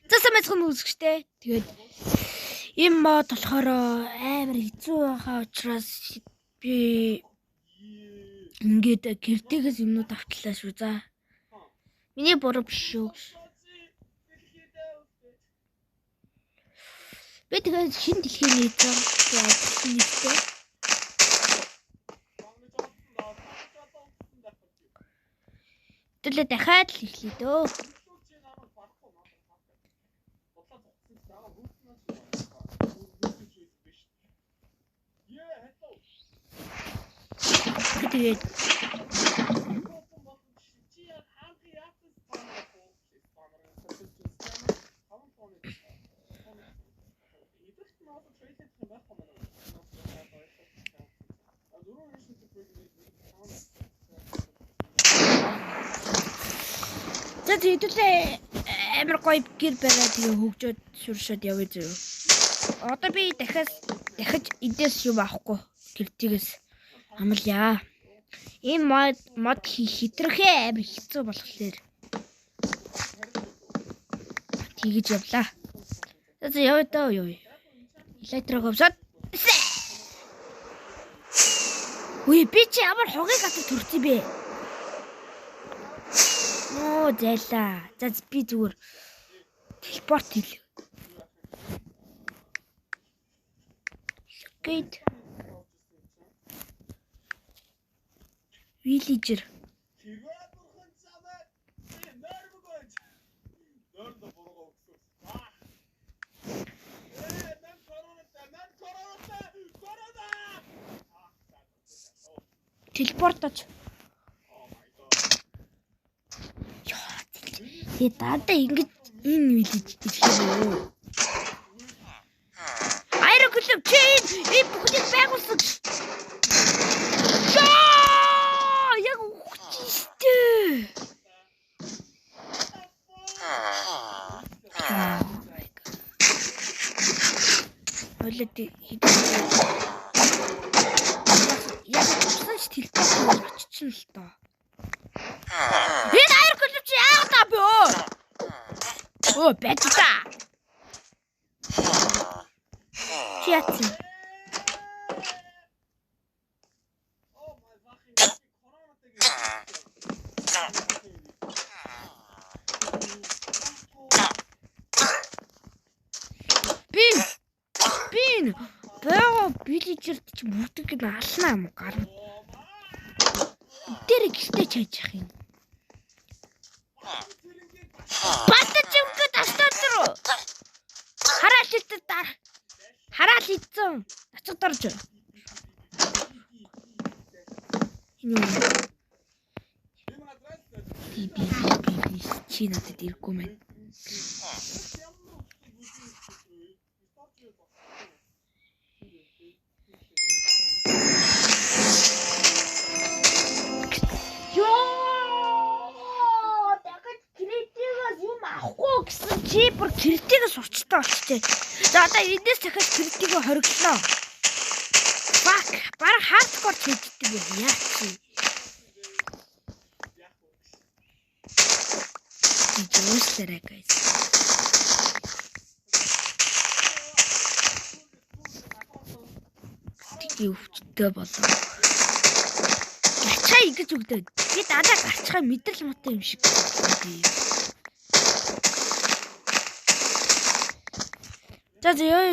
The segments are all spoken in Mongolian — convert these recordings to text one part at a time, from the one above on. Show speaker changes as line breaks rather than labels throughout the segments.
За сайн байцгаана үзэгчтэй. Тэгээд ийм мод болохоор амар хэцүү байгаа учраас би ингээд гэртээс юмнууд авчлаа шүү. За. Миний буруу биш шүү. Би тэгээд шинэ дэлхийн нийт нэгтэй. Төлөө дахиад л эхлэе дөө. Тэгээд за хэдүүлээ амар гоё гэр бариад тэгээ хөгжөөд шүршээд явъя зөө. Одоо би дахиж эдээс юм авахгүй гэртээс амлая. Энэ мод хитрхээ амар хэцүү болохоор тэгэж явлаа. За явъя даа юу. Электро говсод. Үгүй би чи ямар хогийг газар төрсөн бэ? Нөө зайлаа. За би зүгээр телепорт хийлээ. Гэт Villager. Телепорточ. Яа. Тэгээ дандаа ингэж энэ villager ирэх юм уу? Аэроклуб чи энэ бүхнийг байгуулсан. Яа, яг үхэж штэ. Oh my god. Хойлоод хэдэн яг усан ч телепорт очсон л доо. Энэ аэроклуб чи яагаад таа бэ? Өө байж та. Чи яатсан? Би бага villager-д чи бүгдийг нь алнаа юм гарна. Бүгдээрээ гэртээ чайж явах юм. Батж өнгөд астаад руу. Хараал хийдэг даа. Хараал хийцэн. Ацаг дорж. Энэ юу? Би би би би чи надад ирэхгүй мэн. Йоо, дахиж кредитээс юм авахгүй гэсэн чи бүр кредитээс урчтай болчихжээ. За одоо эндээс дахиж кредитийг хориглоо. Fuck, бараг хардкор хийддэг юм яа чи. Жууслаарай guys. Тгий өвчтөй болоо. Гарчхаа ингэж өгдөө. Би дандаа гарчхаа мэдрэл муутай юм шиг. За за ёо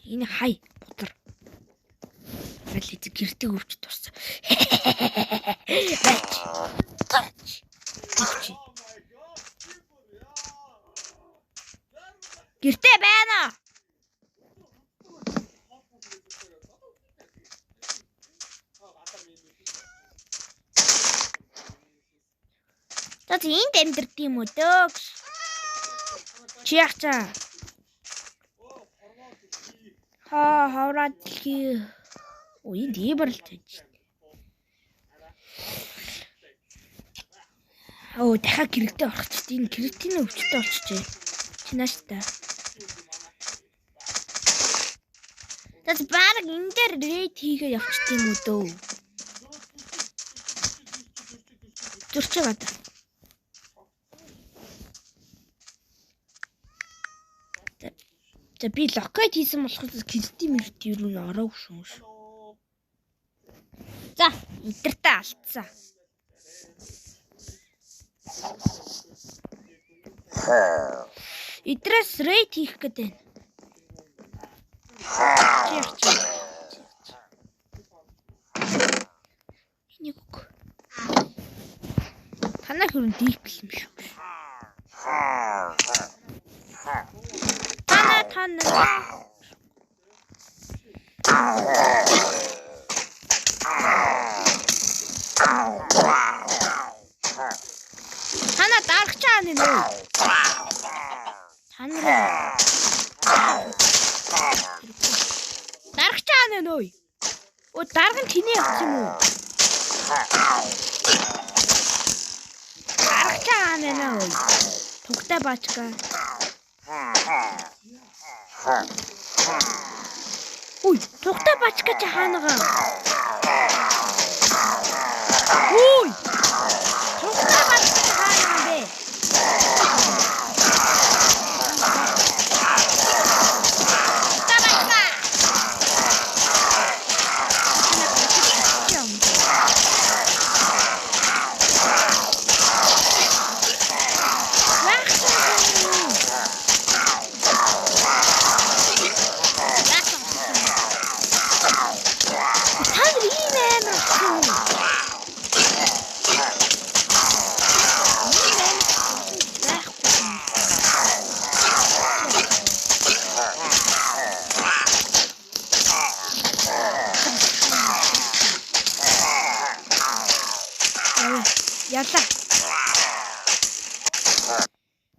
энэ хай бутар. Аль эзэг гэртээ өвч дурсан. Бач. Бач. Гэртээ байна. За энд амьдард юм уу дөө? Чи яах чаа? Хаа хавраа дэлхий. Оо энд ийбэр л тааж. Оо дахиад гэрэлтэй орох ч тийм кредитийн өвчтөй болчихжээ. Чи нааш та. Тэс баг энэ дээр рейд хийгээ явчих юм уу дөө? Зөрчөө бата. За би locate хийсэн болохоор кредит мэрт юу н ороогүй шүү. За, өдөртөө алдсан. Идрээс raid хийх гэдэг байна. Чи яах чи? Энийг үг. Танаа хөрөн deep юм шүү. Танаа Танаа дарахчаа нэ нөө. Танаа дарахчаа нэ нөө. Оо дарга нь тэнээ явсан юм уу? Дарахчаа нэ нөө. Тугтай баачка. Үй, тугтай баачка чи хаана гаа? Үй! Тугтай баачка чи хаана юм бэ? Тугтай баачка! Та нар ийм амар болсон уу? Ийм амар байхгүй. Ялаа.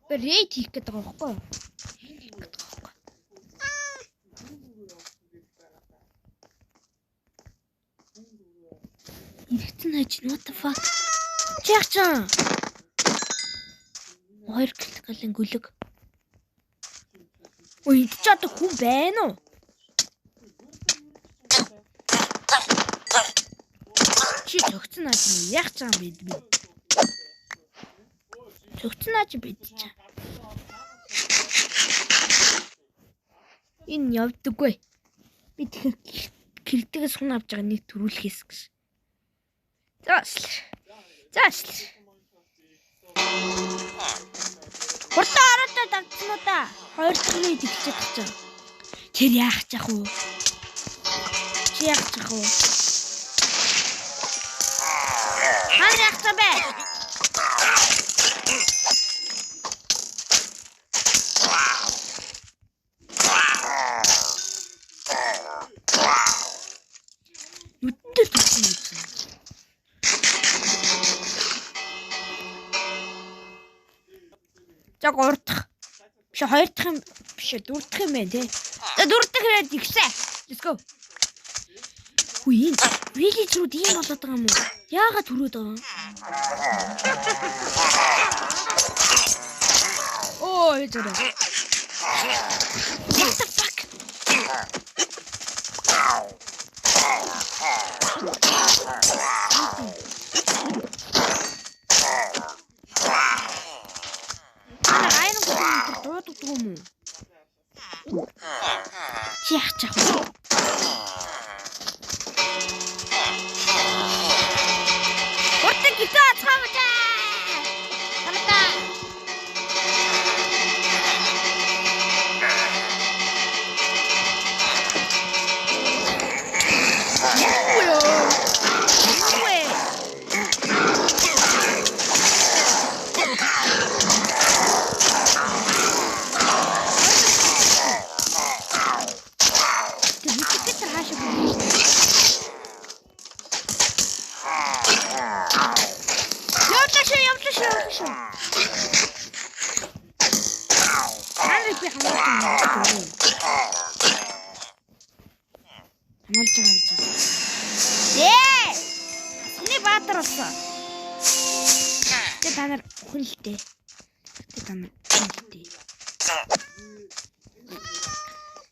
Би raid хийх гэдэг байгаа байхгүй юу? Raid хийх гэдэг байгаа байхгүй юу? Иргэцэн хаж what the fuck? Чи яах чам? 2 галын гүлэг. Ой, энд чи одоо хүн байна уу? Чи цогцсон наа чи яах чам бэ би? Цогцсон наа чи бид чам. Энэ явдаггүй. Би тэгэхээр кредитээс хүн авч байгаа нэг төрүүлэхээс гэж. За За Хурдан ороод давцсан уу да? Хоёр дахь рейд эхэлж байгаа чинь. Тэр яах чах уу? Чи яах чах уу? Хаа яах чам бэ? Нүдэн дээр төрсөн юм чинь. За 3 дахь. Биш 2 дахь юм биш 4 дахь юм байна тий. За 4 дахь рейд ихсэн. Let's go. Хүү энэ village-рүүд ийм болоод байгаа юм уу? Яагаад төрөөд байгаа юм? Оо, зэрэг. What the fuck? Ана гайнан гүн дууддаг юм уу? Чи яах чах вэ? Хурдан гитаа цаавчаа. Хамтаа. Юу вэ? Тэр битгэтэр хаашаа бүгд. Явлаа шүү, явлаа шүү, явлаа шүү. Таныг би хамгаалж байгаа юм. Хамгаалж байгаа юм чи. Ээ! Миний баатар болсон. Тэ та нар хүн л дээ. Тэ та нар хүн л дээ.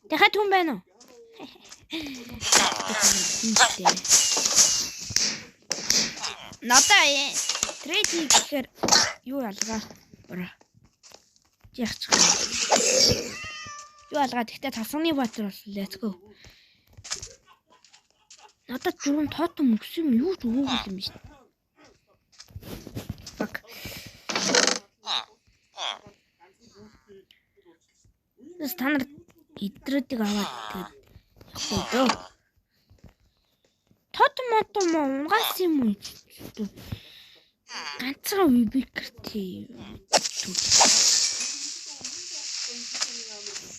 Дахиад хүн байна уу? Надаа трейд хийх гэхээр юу ялгаа. Яах ч юм. Би алгаа тэгтээ талсаны баатар болсон. Let's go. Надад зүрх тотом өгсөн юм юу ч өгөөгүй юм биш. Fuck. Та нар идрүүдийг аваад тэгээд явахгүй дөө. Тотом мотом унгаас юм уу? Ганцхан вибикертэй.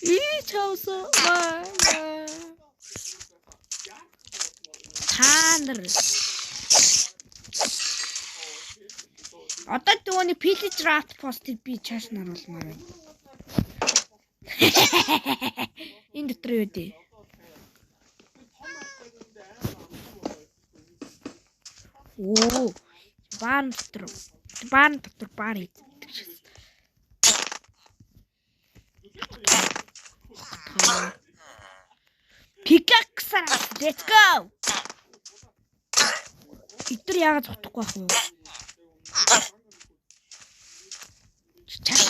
Ий чавсаа. Та нар одоо түүний Pillage Outpost-ыг би чааш нь оруулмаар байна. Энэ дотор юу дээ? Оо, баар дотор. Баар дотор баар хийдэг шээс. Pickaxe let's go. Эдгээр яагаад зогтохгүй байх вэ? Чааш.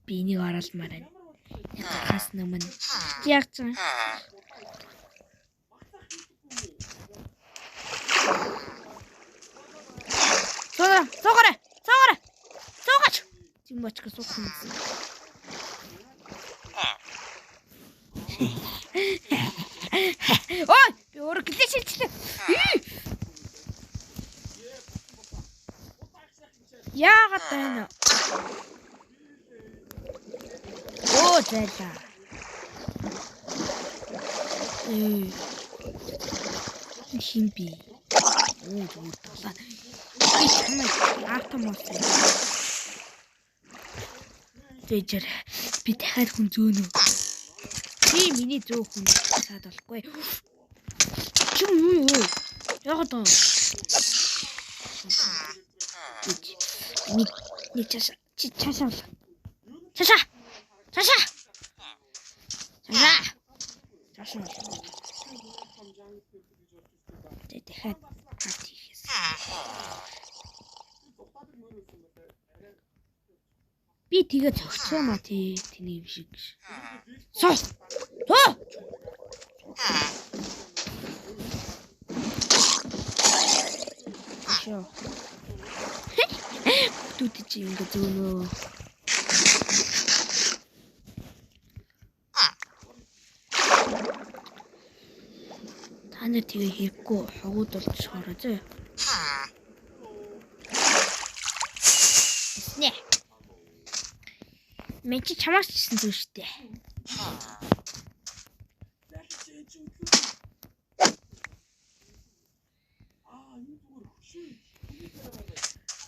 Би энийг оруулмаар байна. Гарахаас өмнө. Яг ч Суугаа, суугаарай. Суугаарай. Суугаач. Зин бочка суух юм. Ой, би өөрөө гэлээ шилжлээ. Яагаад байна? Оо, зайлаа. Хин би. Оо, зүгээр тулаа. Би чамайг автомос. Зэжэр би дахиад хүн зөөнө. Би миний зөөх хүн саад болохгүй. Чим юу юу? Яагаад вэ? Нэг нэг чаша чи чаша бол. Чаша. Чаша. Чаша. Чаша. Тэ дахиад хат хийхээс. Би тэгээ зогцсон маа тий тэний юм шиг. Суу. Тоо. Шоо. Хүүхдүүд чи ингэ зөөнөө. Та нар тэгээ хэрэггүй хогууд болчихоорой зөө. Нэ. Мэн чи чамаас ч гэсэн зөө штэ.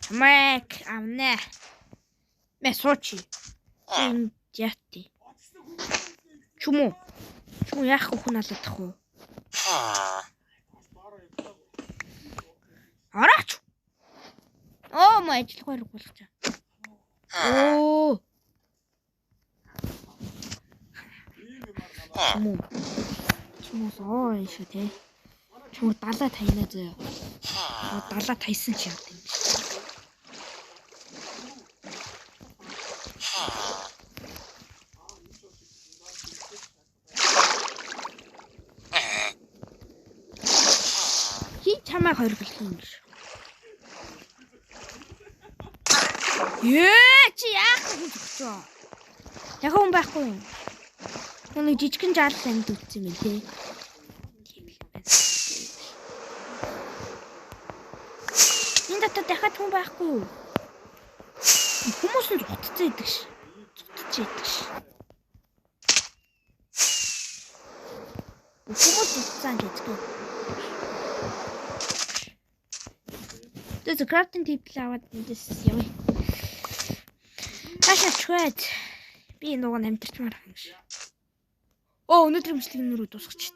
Чамайг авнэ. Мэ суучи. Энэ яти. Чүмүү. Чүмүү яах вэ хүн алаадах уу? Орооч. Оо маа ажиллах хэрэг болгочоо. Оо. Чүмүү. Чүмүү соо юм шүү те. Чүмүү далаа таяна зөө. Далаа таясан чи яад юм чи. Хин чамайг хоригдох юм биш. Ээ чи яах вэ зогсоо? Яг хүн байхгүй юм. Нэг жижигхэн жаал амьд үлдсэн юм тий. Тийм л байна. Энэ дотор дахиад хүн байхгүй юу? Хүмүүс нь зугтцсан идэг ш. Зугтж идэг ш. Хүмүүс зугтсан гэж гоо. Тэгээд crafting table аваад эндээс явъя. Таашаа чвэд. Би нөгөө амтэрчмаар юм шиг. Оо өнөөдрийн бичлэг нүрээ дуусгач.